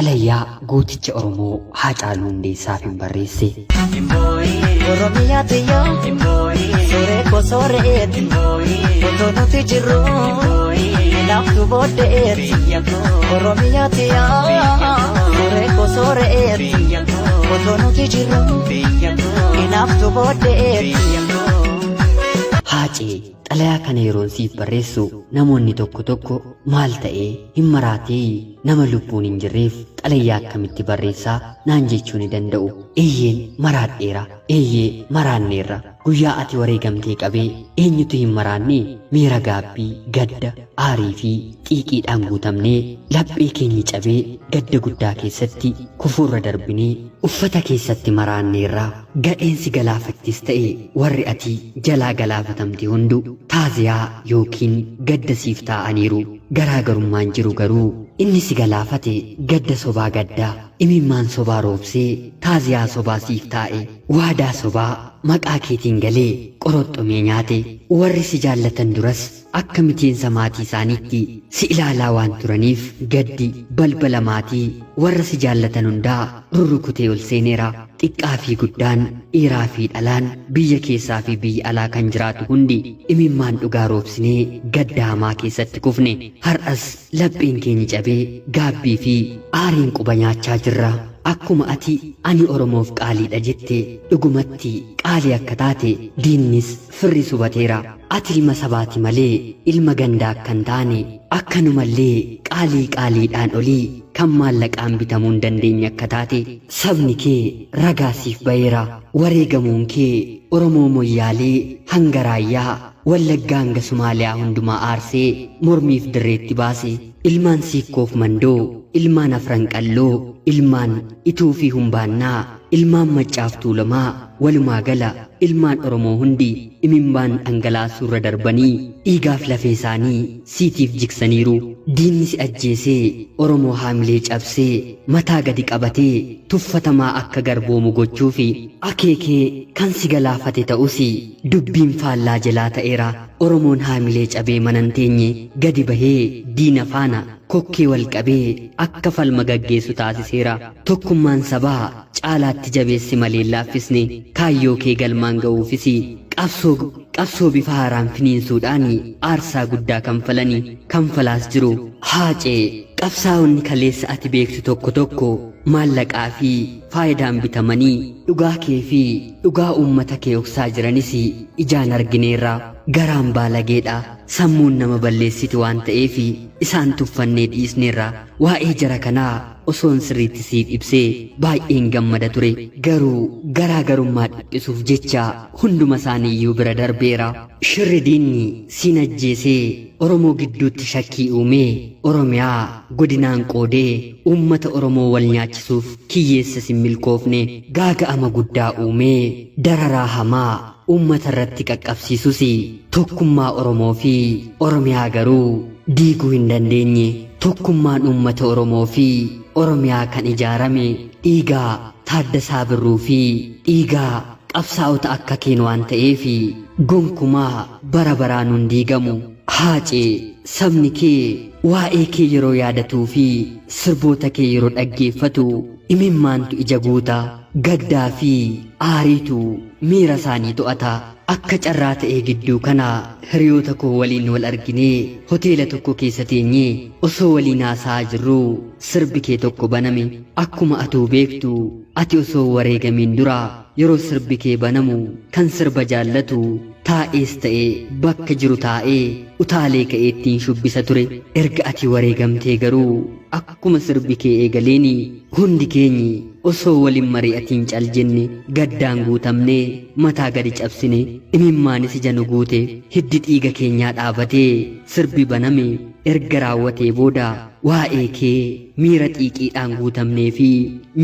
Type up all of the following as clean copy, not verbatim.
Xalayaa gooticha Oromoo Haacaaluu Hundeessaafin barreesse. Oromiyaa tiyya sooree koo sooreeti otoo nuti jirru hinaaftu booddeeti. Oromiyaa tiyya sooree koo sooreeti otoo nuti jirru hinaaftu booddeeti. Haacee xalayaa kana yeroon siif barreessu namoonni tokko tokko maal ta'ee hin maraatee nama lubbuun hin jirreef xalayaa akkamitti barreessaa naan jechuu ni danda'u. Eeyyeen maraadheera, eeyyee maraanneerra. Guyyaa ati wareegamtee qabee eenyutu hin maraanne miira gaabbii, gadda, aarii fi xiiqiidhaan guutamnee laphee keenyi cabee gadda guddaa keessatti kufuurra darbinee uffata keessatti maraanneerra. Gadheen si galaafattis ta'e warri ati jalaa galaafatamte hundu taaziyaa yookiin gadda siif taa'aniiru. Garaagarummaan jiru garuu inni si galaafate gadda sobaa gadda, imimmaan sobaa roobsee taaziyaa sobaa siif taa'e, waadaa sobaa maqaa keetiin galee qoroxxomee nyaate. Warri si jaallatan duras akka miteensa maatii isaaniitti si ilaalaa waan turaniif gaddi balbala maatii warra si jaallatan hundaa rurrukutee ol seeneera. Xiqqaa fi guddaan, dhiiraa fi dhalaan, biyya keessaa fi biyya alaa kan jiraatu hundi imimmaan dhugaa roobsinee gadda hamaa keessatti kufne. Har'as lapheen keenya cabee gaabbii fi aariin quba nyaachaa jirra. Akkuma ati ani Oromoof qaaliidha jette dhugumatti qaalii akka taate diinnis firris hubateera. Ati ilma sabaati malee ilma gandaa akka hin taane akkanumallee qaalii qaaliidhaan olii kan maallaqaan bitamuu hin dandeenye akka taate sabni kee ragaa siif baheera. Wareegamuun kee Oromoo Moyyaalee hanga Raayyaa, Wallaggaa hanga Sumaaliyaa hundumaa aarsee mormiif dirreetti baase. Ilmaan Siikkoof Mandoo, ilmaan Afran Qalloo, ilmaan Ituu fi Humbaannaa, ilmaan Maccaaf Tuulamaa, walumaa gala ilmaan Oromoo hundi imimmaan dhangalaasuurra darbanii dhiigaaf lafee isaanii siitiif jigsaniiru. Diinni si ajjeesee Oromoo haamilee cabsee mataa gadi qabatee tuffatamaa akka garboomu gochuufi akeekee kan si galaafate ta'us dubbiin faallaa jalaa ta'eera. Oromoon haamilee cabee mana hin teenye gadi bahee diina faana kokkee wal qabee akka falma gaggeessu taasiseera. Tokkummaan sabaa caalaatti jabeesse malee hin laaffisne. Kaayyoo kee galmaan ga'uufis qabsoo qabsoo bifa haaraan finiinsuudhaan aarsaa guddaa kanfalani, kanfalaas jiru. Haacee, qabsaa'onni kaleessa ati beektu tokko tokko maallaqaa fi faayidaan bitamanii dhugaa kee fi dhugaa uummata kee oksaa jiranis ijaan argineerra. Garaan baalageedha, sammuun nama balleessiti waan ta'eef isaan tuffannee dhiisneerra. Waa'ee jara kanaa osoon sirriitti siif ibsee baay'een gammada ture. Garuu garaa garummaa dhiphisuuf jecha hunduma isaanii iyyuu bira darbeera. Shirri diinni siin ajjeesee Oromoo gidduutti shakkii uumee Oromiyaa godinaan qoodee uummata Oromoo wal nyaachisuuf kiyyeesses hin milkoofne. Gaaga'ama guddaa uumee dararaa hamaa uummata irratti qaqqabsiisus tokkummaa Oromoo fi Oromiyaa garuu diiguu hin dandeenye. Tokkummaan uummata Oromoo fi Oromiyaa kan ijaarame dhiigaa Taaddasaa Birruu fi dhiigaa qabsaa'ota akka keen waan ta'eef gonkumaa bara baraan hin diigamu. Haacee, sabni kee waa'ee kee yeroo yaadatuu fi sirboota kee yeroo dhaggeeffatu imimmaantu ija guuta, gaddaa fi aariitu miira isaanii to'ata. Akka carraa ta'ee gidduu kana hiriyoota koo waliin wal arginee hoteela tokko keessa teenyee osoo waliin haasa'aa jirruu sirbi kee tokko baname. Akkuma atuu beektu ati osoo wareegamiin dura yeroo sirbi kee banamu kan sirba jaallatu taa'ees ta'e bakka jiru taa'ee utaalee ka'ee ittiin shubbisa ture. Erga ati wareegamtee garuu akkuma sirbi kee eegaleeni hundi keenyi osoo wal hin mari'atiin cal jenne, gaddaan guutamnee mataa gadi cabsine, imimmaanis ija nu guute, hiddi dhiiga keenyaa dhaabatee sirbi baname erga raawwatee booda waa'ee kee miira xiiqiidhaan guutamnee fi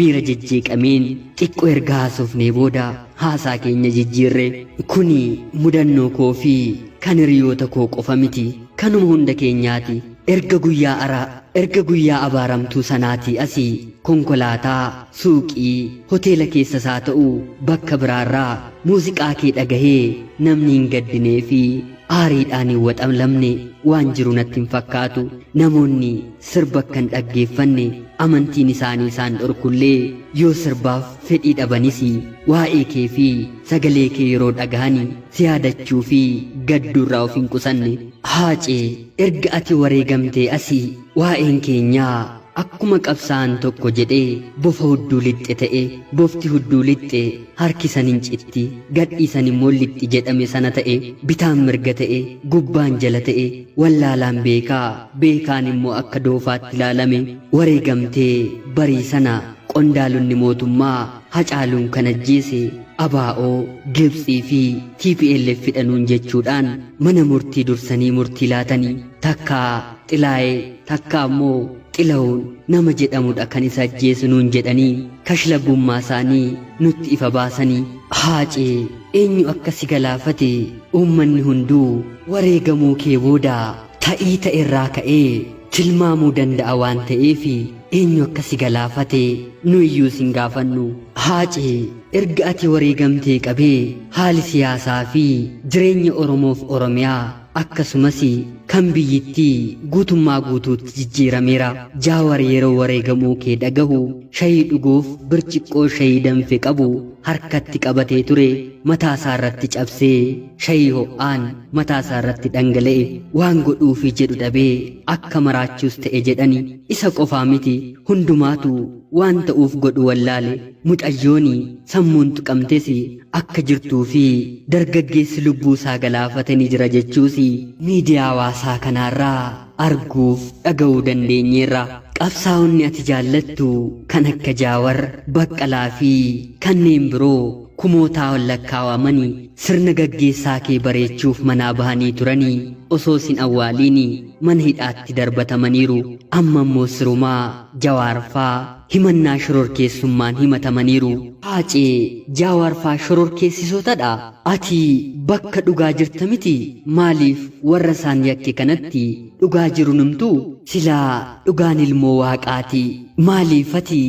miira jejjeeqameen xiqqoo erga haasofnee booda haasaa keenya jijjiirre. Kuni mudannoo koo fi kan hiriyoota koo qofa miti, kanuma hunda keenyaati. Erga guyyaa ara erga guyyaa abaaramtuu sanaatii asii konkolaataa, suuqii, hoteela keessas haa ta'u bakka biraarraa muuziqaa kee dhagahee namni hin gaddinee fi Aariidhaan hin waxalamne waan jiru natti hin fakkaatu. Namoonni sirba akka hin dhaggeeffanne amantiin isaanii isaan dhorkullee yoo sirbaaf fedhii dhabanis waa'ee kee fi sagalee kee yeroo dhagahani si yaadachuu fi gadduurraa of hin qusanne. Haacee, erga ati wareegamtee asii waa'een keenyaa akkuma qabsaa'aan tokko jedhee bofa hudduu lixxe ta'e. Bofti hudduu lixxe harkisan hin citti, gadhiisan immoo lixxi jedhame sana ta'e. Bitaan mirga ta'e, gubbaan jala ta'e, wallaalaan beekaa, beekaan immoo akka doofaatti ilaalame. Wareegamtee barii sana qondaalonni mootummaa Hacaaluun kan ajjeese ABO, Gibxii fi TPLF fidhanuun jechuudhaan mana murtii dursanii murtii laatanii, takkaa Xilaayee takkaa immoo Xilawuun nama jedhamudha kan isa ajjeese nuun jedhanii kashlabbummaa isaanii nutti ifa baasanii. Haacee, eenyu akka si galaafate uummanni hunduu wareegamuu kee booda ta'ii ta'e irraa ka'ee tilmaamuu danda'a waan ta'eef eenyu akka si galaafate nu iyyuu sin gaafannu. Haacee, erga ati wareegamtee qabee haali siyaasaa fi jireenya Oromoof Oromiyaa akkasumas kan biyyittii guutummaa guutuutti jijjiirameera. Jaawar yeroo wareegamuu kee dhagahu shayii dhuguuf birciqqoo shayii danfe qabu harkatti qabatee ture mataa isaa irratti cabsee shayii ho'aan mataa isaa irratti dhangala'e. Waan godhuufi jedhu dhabee akka maraachuus ta'e jedhani. Isa qofaa miti, hundumaatu waan ta'uuf godhu wallaale. Mucayyooni sammuun tuqamtes akka jirtuu fi dargaggeessi lubbuu isaa galaafate ni jira jechuus miidiyaa hawaasaa kanaarraa arguuf dhaga'uu dandeenyeerra. Qabsaa'onni ati jaallattu kan akka Jaawar, Baqqalaa fi kanneen biroo kumootaa ol lakkaawamani sirna gaggeessaa kee bareechuuf manaa bahanii turanii osoo sin awwaaliin mana hidhaatti darbatamaniiru. Amma immoo sirumaa Jawaar faa himannaa shororkeessummaan himatamaniiru. Haacee, Jaawaar faa shororkeessitootadha? Ati bakka dhugaa jirta miti? Maaliif warra isaan yakke kanatti dhugaa jiru numtu? Silaa dhugaan ilmoo waaqaati. Maaliif ati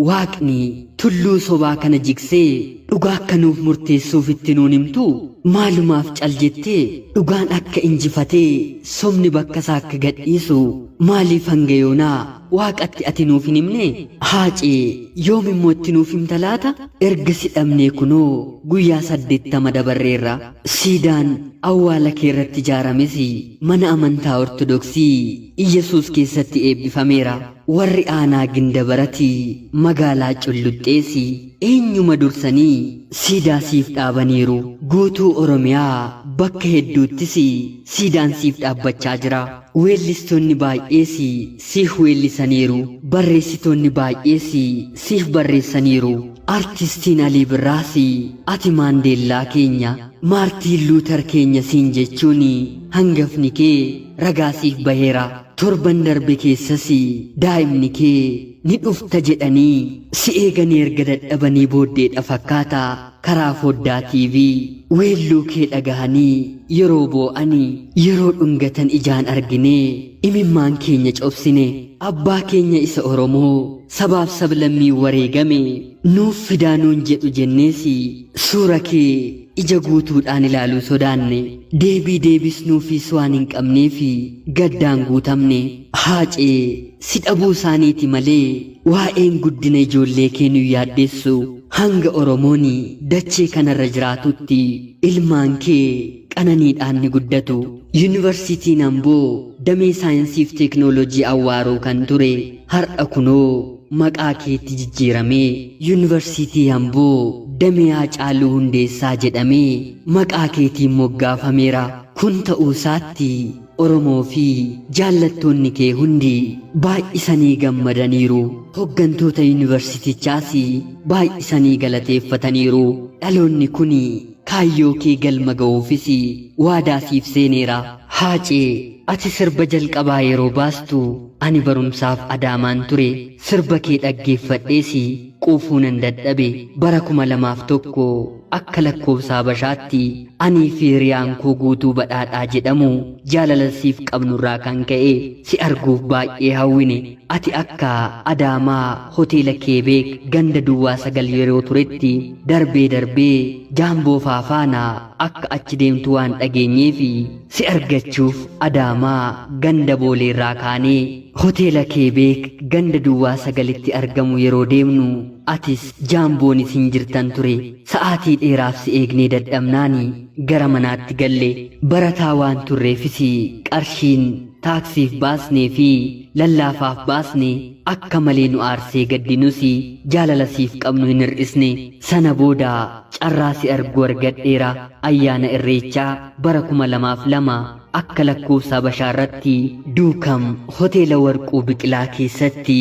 waaqni tulluu sobaa kana jigsee dhugaa akka nuuf murteessuuf itti nuun himtu? Maalumaaf cal jettee dhugaan akka injifatee sobni bakka isaa akka gadhiisu maaliif hanga yoonaa waaqatti ati nuuf hin himne? Haacee, yoom immoo itti nuuf himta laata? Erga si dhabnee kunoo guyyaa 80 dabarreerra. Siidaan awwaala kee irratti ijaarames mana amantaa Ortodoksii Iyyasuus keessatti eebbifameera. Warri aanaa Gindabarati magaalaa Culluxxees eenyuma dursanii siidaa siif dhaabaniiru. Guutuu Oromiyaa bakka hedduuttis siidaan siif dhaabbachaa jira. Weellistoonni baay'ees siif weellisaniiru. Barreessitoonni baay'ees siif barreessaniiru. Artistiin Alii Birraas ati Maandeellaa keenya, Maartiin Luuter keenya siin jechuun hangafni kee ragaa siif baheera. Torban darbe keessas daa'imni kee ni dhufta jedhanii si eeganii erga dadhabanii booddeedha fakkaata karaa foddaa TV weelluu kee dhagahanii yeroo boo'ani, yeroo dhungatan ijaan arginee imimmaan keenya cobsine. Abbaa keenya isa Oromoo sabaaf sablammiin wareegame nuuf fidaa nuun jedhu jennees suura kee ija guutuudhaan ilaaluu sodaanne. Deebii deebisnuufiis waan hin qabneef gaddaan guutamne. Haacee, si dhabuu isaaniiti malee waa'een guddina ijoollee kee nu yaaddeessu. Hanga Oromoon dachee kanarra jiraatutti ilmaan kee qananiidhaan ni guddatu. Yuunivarsiitiin Amboo damee saayinsiif teeknooloojii Awwaaroo kan ture har'a kunoo maqaa keetti jijjiiramee Yuunivarsiitii Amboo damee Haacaaluu Hundeessaa jedhamee maqaa keetiin moggaafameera. Kun ta'uu isaatti Oromoo fi jaallattoonni kee hundi baay'isanii gammadaniiru. Hoggantoota yuunivarsiitichaas baay'isanii galateeffataniiru. Dhaloonni kun kaayyoo kee galma ga'uufis waadaa siif seeneera. Haacee, ati sirba jalqabaa yeroo baastu ani barumsaaf Adaamaan ture. Sirba kee dhaggeeffadhees quufuu nan dadhabe. Bara 2001 akka lakkoofsa Habashaatti anii fi hiriyaan koo Guutuu Badhaadhaa jedhamu jaalala siif qabnurraa kan ka'e si arguuf baay'ee hawwine. Ati akka Adaamaa hoteela Keebeek ganda duwwaa 9 yeroo turetti darbee darbee Jaamboo faa faana akka achi deemtu waan dhageenyeef si argachuuf Adaamaa ganda Booleerraa kaanee hoteela Keebeek ganda duwwaa 9tti argamu yeroo deemnu atis Jaamboonis hin jirtan ture. Sa'aatii dheeraaf si eegnee dadhabnaani gara manaatti galle. Barataa waan turreefis qarshiin taaksiif baasnee fi lallaafaaf baasne akka malee nu aarsee gaddinus jaalala siif qabnu hin hir'isne. Sana booda carraa si arguu argadheera. Ayyaana Irreechaa bara 2002 akka lakkoofsa Habashaarratti Duukam Hoteela Warquu Biqilaa keessatti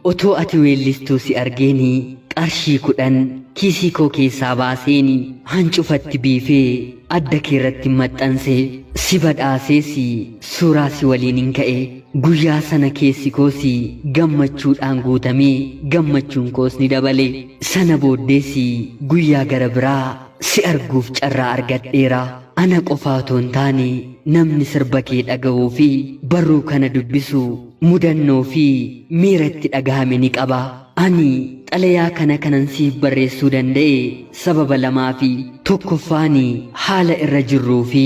otoo ati weellistuu si argeeni qarshii 10 kiisii koo keessaa baaseeni hancufatti biifee adda keerratti maxxanse. Si badhaasees suuraa si waliinin ka'e. Guyyaa sana keessi koos gammachuudhaan guutamee gammachuun koos ni dabale. Sana booddees guyyaa gara biraa si arguuf carraa argadheera. Ana qofaa otoo hin taane namni sirba kee dhaga'uu fi barruu kana dubbisu mudannoo fi miira itti dhagahame ni qaba. Ani xalayaa kana kanan siif barreessuu danda'e sababa lamaafi. Tokkoffaan haala irra jirruu fi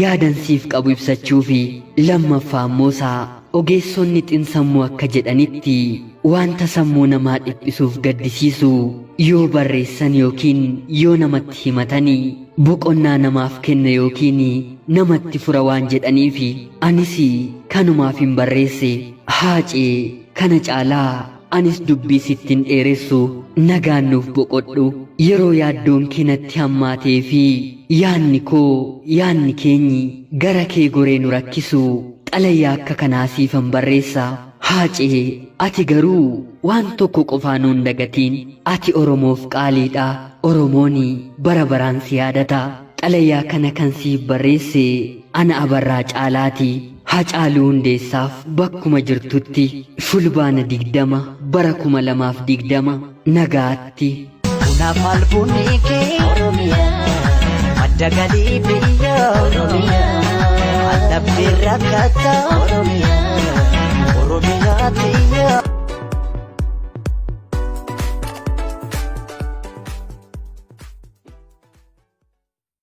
yaadan siif qabu ibsachuufi. Lammaffaa immoo isaa ogeessonni xinsammuu akka jedhanitti wanta sammuu namaa dhiphisuuf gaddisiisu yoo barreessan yookiin yoo namatti himatani boqonnaa namaaf kenna yookiin namatti fura waan jedhaniifi. Anis kanumaafin barreesse. Haacee kana caalaa anis dubbii sitti hin dheeressu. Nagaan nuuf boqodhu. Yeroo yaaddoon kee natti hammaatee fi yaanni koo, yaanni keenyi gara kee goree nu rakkisu xalayaa akka kanaa siifan barreessa. Haacee ati garuu waan tokko qofaa nuun dagatiin. Ati Oromoof qaaliidha. Oromooni bara baraan si yaadata. Xalayaa kana kan siif barreesse ana Abarraa Caalaati. Haacaaluu Hundeessaaf bakkuma jirtutti Fulbaana 20 bara 2020 nagaatti. Bunaaf albuunni kee madda galii biyya Allabbee rakkata Oromiyaa tiyya.